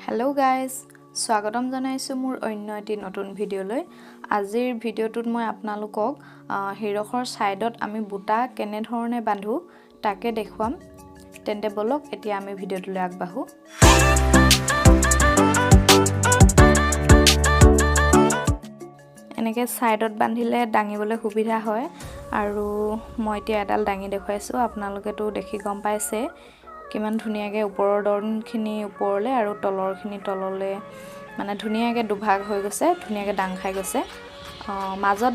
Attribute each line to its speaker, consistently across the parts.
Speaker 1: Hello' guys, স্বাগতম জনাইছোঁ মোৰ অন্য এটি নতুন ভিডিঅ'লৈ। আজিৰ ভিডিঅ'টোত মই আপোনালোকক হিৰখৰ ছাইডত আমি বুটা কেনেধৰণে বান্ধো তাকে দেখুৱাম। তেন্তে ব'লক, এতিয়া আমি ভিডিঅ'টোলৈ আগবাঢ়োঁ। এনেকৈ ছাইডত বান্ধিলে দাঙিবলৈ সুবিধা হয় আৰু মই এতিয়া এডাল দাঙি দেখুৱাইছোঁ। আপোনালোকেতো দেখি গম পাইছে কিমান ধুনীয়াকৈ ওপৰৰ দৰণখিনি ওপৰলৈ আৰু তলৰখিনি তললৈ, মানে ধুনীয়াকৈ দুভাগ হৈ গৈছে, ধুনীয়াকৈ দাং খাই গৈছে। মাজত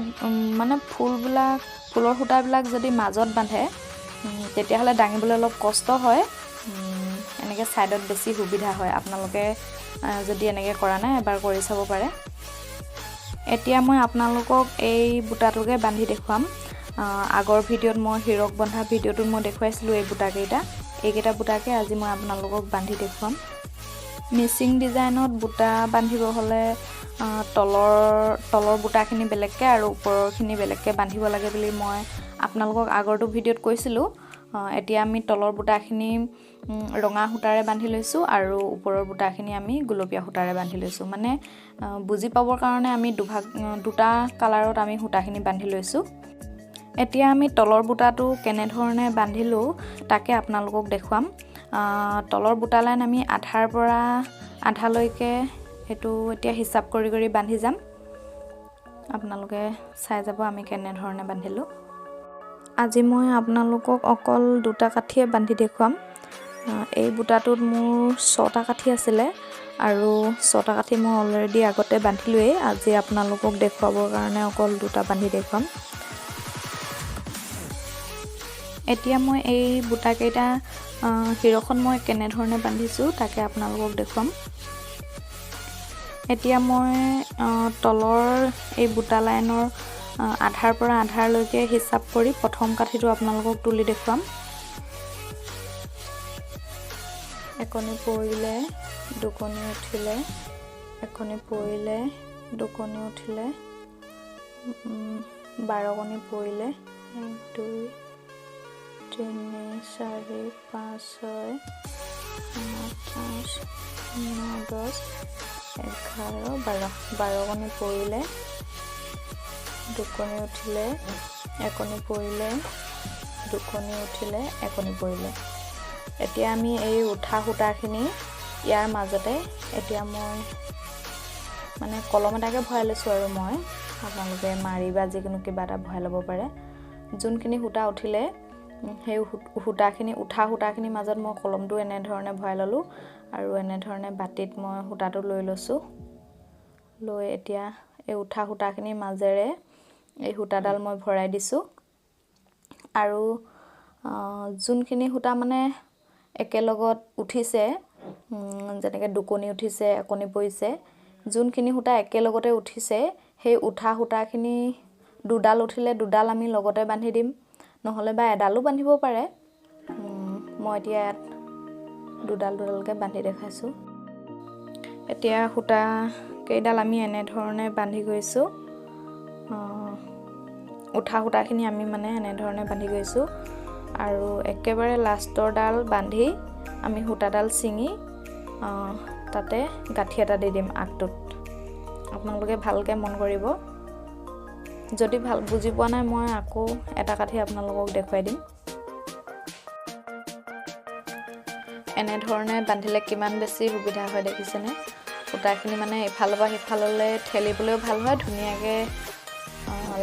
Speaker 1: মানে ফুলবিলাক, ফুলৰ সূতাবিলাক যদি মাজত বান্ধে তেতিয়াহ'লে দাঙিবলৈ অলপ কষ্ট হয়। এনেকৈ ছাইডত বেছি সুবিধা হয়। আপোনালোকে যদি এনেকৈ কৰা নাই, এবাৰ কৰি চাব পাৰে। এতিয়া মই আপোনালোকক এই বুটাটোকে বান্ধি দেখুৱাম। আগৰ ভিডিঅ'ত মই হিৰক বন্ধা ভিডিঅ'টোত মই দেখুৱাইছিলোঁ এই বুটাকেইটা। এইকেইটা বুটাকে আজি মই আপোনালোকক বান্ধি দেখুৱাম। মিচিং ডিজাইনত বুটা বান্ধিব হ'লে তলৰ বুটাখিনি বেলেগকৈ আৰু ওপৰৰখিনি বেলেগকৈ বান্ধিব লাগে বুলি মই আপোনালোকক আগৰটো ভিডিঅ'ত কৈছিলোঁ। এতিয়া আমি তলৰ বুটাখিনি ৰঙা সূতাৰে বান্ধি লৈছোঁ আৰু ওপৰৰ বুটাখিনি আমি গুলপীয়া সূতাৰে বান্ধি লৈছোঁ। মানে বুজি পাবৰ কাৰণে আমি দুভাগ, দুটা কালাৰত আমি সূতাখিনি বান্ধি লৈছোঁ। এতিয়া আমি তলৰ বুটাটো কেনেধৰণে বান্ধিলোঁ তাকে আপোনালোকক দেখুৱাম। তলৰ বুটা লাইন আমি আধাৰ পৰা আধালৈকে এইটো এতিয়া হিচাপ কৰি কৰি বান্ধি যাম। আপোনালোকে চাই যাব আমি কেনেধৰণে বান্ধিলোঁ। আজি মই আপোনালোকক অকল দুটা কাঠিয়ে বান্ধি দেখুৱাম। এই বুটাটোত মোৰ 6টা কাঠি আছিলে আৰু 6টা কাঠি মই অলৰেডি আগতে বান্ধিলোৱেই। আজি আপোনালোকক দেখুৱাবৰ কাৰণে অকল দুটা বান্ধি দেখুৱাম। এতিয়া মই এই বুটাকেইটা হিৰখন মই কেনেধৰণে বান্ধিছোঁ তাকে আপোনালোকক দেখুৱাম। এতিয়া মই তলৰ এই বুটা লাইনৰ আধাৰ পৰা আধাৰলৈকে হিচাপ কৰি প্ৰথম কাঠিটো আপোনালোকক তুলি দেখুৱাম। একণি পৰিলে, দুকণি উঠিলে, একণি পৰিলে, দুকণি উঠিলে, 12কণি পৰিলে, 1 2 3 4 5 6 7 8 9 10 11 12, 12কণি পৰিলে, দুকণি উঠিলে, একণি পৰিলে, দুকণি উঠিলে, একণি পৰিলে। এতিয়া আমি এই উঠা সূতাখিনি ইয়াৰ মাজতে এতিয়া মই মানে কলম এটাকে ভৰাই লৈছোঁ আৰু মই, আপোনালোকে মাৰি বা যিকোনো কিবা এটা ভৰাই ল'ব পাৰে। যোনখিনি সূতা উঠিলে সেই সূতাখিনি, উঠা সূতাখিনিৰ মাজত মই কলমটো এনেধৰণে ভৰাই ল'লোঁ আৰু এনেধৰণে বাতিত মই সূতাটো লৈ লৈছোঁ। লৈ এতিয়া এই উঠা সূতাখিনিৰ মাজেৰে এই সূতাডাল মই ভৰাই দিছোঁ। আৰু যোনখিনি সূতা মানে একেলগত উঠিছে, যেনেকৈ দুকণি উঠিছে, একণি পৰিছে, যোনখিনি সূতা একেলগতে উঠিছে সেই উঠা সূতাখিনি দুডাল উঠিলে দুডাল আমি লগতে বান্ধি দিম, নহ'লে বা এডালো বান্ধিব পাৰে। মই এতিয়া ইয়াত দুডাল দুডালকৈ বান্ধি দেখাইছোঁ। এতিয়া সূতা কেইডাল আমি এনেধৰণে বান্ধি গৈছোঁ। উঠা সূতাখিনি আমি মানে এনেধৰণে বান্ধি গৈছোঁ আৰু একেবাৰে লাষ্টৰডাল বান্ধি আমি সূতাডাল ছিঙি তাতে গাঁঠি এটা দি দিম আগটোত। আপোনালোকে ভালকৈ মন কৰিব। যদি ভাল বুজি পোৱা নাই মই আকৌ এটা কাঠি আপোনালোকক দেখুৱাই দিম। এনেধৰণে বান্ধিলে কিমান বেছি সুবিধা হয় দেখিছেনে? সূতাখিনি মানে ইফালৰ পৰা সিফাললৈ ঠেলিবলৈও ভাল হয়, ধুনীয়াকৈ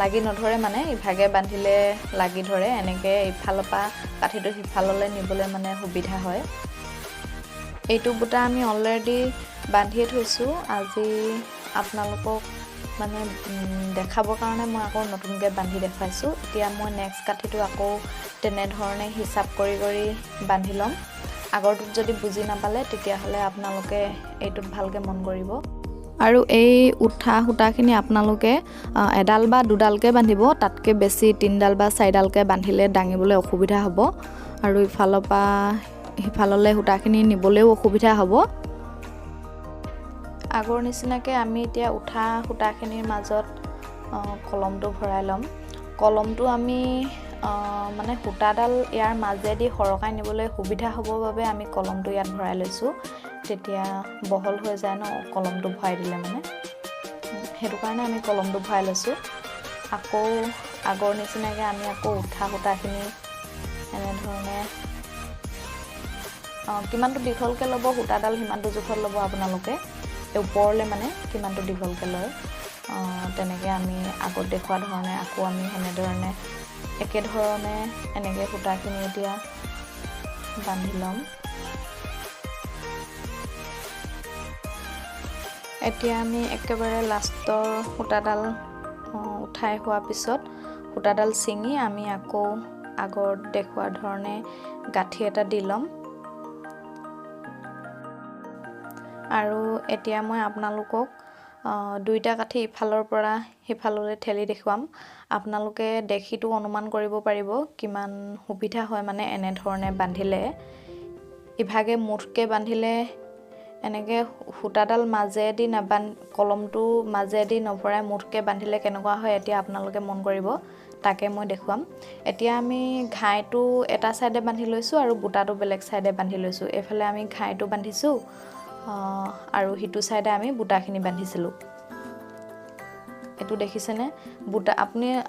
Speaker 1: লাগি নধৰে, মানে ইভাগে বান্ধিলে লাগি ধৰে। এনেকৈ ইফালৰ পৰা কাঠিটো সিফাললৈ নিবলৈ মানে সুবিধা হয়। এইটো বুটা আমি অলৰেডি বান্ধিয়ে থৈছোঁ। আজি আপোনালোকক মানে দেখাবৰ কাৰণে মই আকৌ নতুনকৈ বান্ধি দেখুৱাইছোঁ। এতিয়া মই নেক্সট কাঠিটো আকৌ তেনেধৰণে হিচাপ কৰি কৰি বান্ধি ল'ম। আগৰটোত যদি বুজি নাপালে তেতিয়াহ'লে আপোনালোকে এইটোত ভালকৈ মন কৰিব। আৰু এই উঠা সূতাখিনি আপোনালোকে এডাল বা দুডালকৈ বান্ধিব, তাতকৈ বেছি তিনিডাল বা চাৰিডালকৈ বান্ধিলে দাঙিবলৈ অসুবিধা হ'ব আৰু ইফালৰ পৰা সিফাললৈ সূতাখিনি নিবলৈও অসুবিধা হ'ব। আগৰ নিচিনাকৈ আমি এতিয়া উঠা সূতাখিনিৰ মাজত কলমটো ভৰাই ল'ম। কলমটো আমি মানে সূতাডাল ইয়াৰ মাজেদি সৰকাই নিবলৈ সুবিধা হ'বৰ বাবে আমি কলমটো ইয়াত ভৰাই লৈছোঁ। তেতিয়া বহল হৈ যায় ন কলমটো ভৰাই দিলে, মানে সেইটো কাৰণে আমি কলমটো ভৰাই লৈছোঁ। আকৌ আগৰ নিচিনাকৈ আমি আকৌ উঠা সূতাখিনি এনেধৰণে, কিমানটো দীঘলকৈ ল'ব সূতাডাল সিমানটো জোখত ল'ব আপোনালোকে, ওপৰলৈ মানে কিমানটো দীঘলকৈ লয় তেনেকৈ আমি আগত দেখুওৱা ধৰণে আকৌ আমি সেনেধৰণে একেধৰণে এনেকৈ সূতাখিনি এতিয়া বান্ধি ল'ম। এতিয়া আমি একেবাৰে লাষ্টৰ সূতাডাল উঠাই হোৱাৰ পিছত সূতাডাল ছিঙি আমি আকৌ আগত দেখুওৱা ধৰণে গাঁঠি এটা দি ল'ম। আৰু এতিয়া মই আপোনালোকক দুইটা কাঠি ইফালৰ পৰা সিফাললৈ ঠেলি দেখুৱাম, আপোনালোকে দেখিতো অনুমান কৰিব পাৰিব কিমান সুবিধা হয়। মানে এনেধৰণে বান্ধিলে, ইভাগে মুঠকৈ বান্ধিলে এনেকৈ সূতাডাল মাজেদি কলমটো মাজেদি নভৰাই মুঠকৈ বান্ধিলে কেনেকুৱা হয় এতিয়া আপোনালোকে মন কৰিব, তাকে মই দেখুৱাম। এতিয়া আমি ঘাইটো এটা ছাইডে বান্ধি লৈছোঁ আৰু বুটাটো বেলেগ ছাইডে বান্ধি লৈছোঁ। এইফালে আমি ঘাইটো বান্ধিছোঁ আৰু সিটো ছাইডে আমি বুটাখিনি বান্ধিছিলোঁ। এইটো দেখিছেনে বুটা?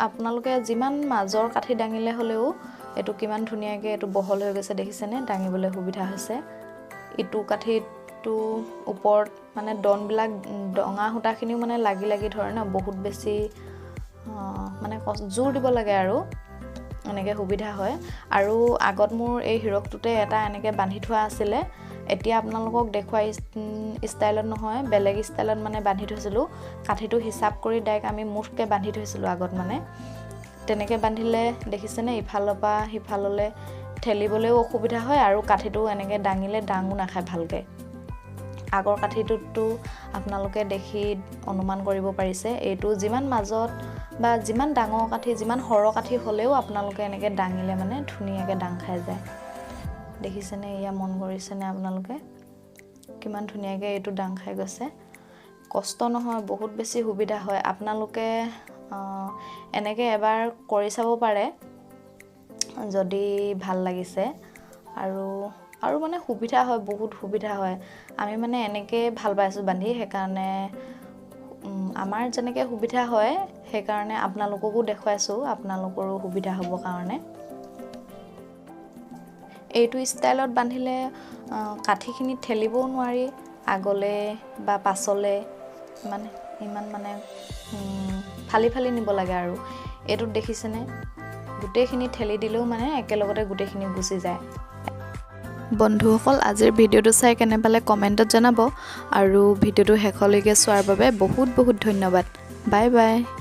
Speaker 1: আপোনালোকে যিমান মাজৰ কাঠি দাঙিলে হ'লেও এইটো কিমান ধুনীয়াকৈ এইটো বহল হৈ গৈছে দেখিছেনে? দাঙিবলৈ সুবিধা হৈছে। ইটো কাঠিটো ওপৰত মানে দনবিলাক ডঙা সূতাখিনিও মানে লাগি লাগি ধৰে ন, বহুত বেছি মানে জোৰ দিব লাগে আৰু এনেকৈ সুবিধা হয়। আৰু আগত মোৰ এই হিৰকটোতে এটা এনেকৈ বান্ধি থোৱা আছিলে, এতিয়া আপোনালোকক দেখুওৱা ষ্টাইলত নহয়, বেলেগ ষ্টাইলত মানে বান্ধি থৈছিলোঁ। কাঠিটো হিচাপ কৰি ডাইৰেক্ট আমি মুঠকৈ বান্ধি থৈছিলোঁ আগত, মানে তেনেকৈ বান্ধিলে দেখিছেনে ইফালৰ পৰা সিফাললৈ ঠেলিবলৈও অসুবিধা হয় আৰু কাঠিটো এনেকৈ দাঙিলে দাঙো নাখায় ভালকৈ। আগৰ কাঠিটোততো আপোনালোকে দেখি অনুমান কৰিব পাৰিছে, এইটো যিমান মাজত বা যিমান ডাঙৰ কাঠি যিমান সৰহ কাঠি হ'লেও আপোনালোকে এনেকৈ দাঙিলে মানে ধুনীয়াকৈ দাং খাই যায়। দেখিছেনে? এয়া মন কৰিছেনে আপোনালোকে কিমান ধুনীয়াকৈ এইটো দাং খাই গৈছে? কষ্ট নহয়, বহুত বেছি সুবিধা হয়। আপোনালোকে এনেকৈ এবাৰ কৰি চাব পাৰে যদি ভাল লাগিছে। আৰু আৰু মানে সুবিধা হয়, বহুত সুবিধা হয়। আমি মানে এনেকৈ ভাল পাইছোঁ বান্ধি, সেইকাৰণে আমাৰ যেনেকৈ সুবিধা হয় সেইকাৰণে আপোনালোককো দেখুৱাইছোঁ, আপোনালোকৰো সুবিধা হ'ব কাৰণে। এইটো ষ্টাইলত বান্ধিলে কাঠিখিনি ঠেলিবও নোৱাৰি আগলৈ বা পাছলৈ, ইমান মানে ফালি ফালি নিব লাগে। আৰু এইটোত দেখিছেনে গোটেইখিনি ঠেলি দিলেও মানে একেলগতে গোটেইখিনি গুচি যায়। বন্ধুসকল, আজিৰ ভিডিঅ'টো চাই কেনে পালে কমেণ্টত জনাব আৰু ভিডিঅ'টো শেষলৈকে চোৱাৰ বাবে বহুত বহুত ধন্যবাদ। Bye bye.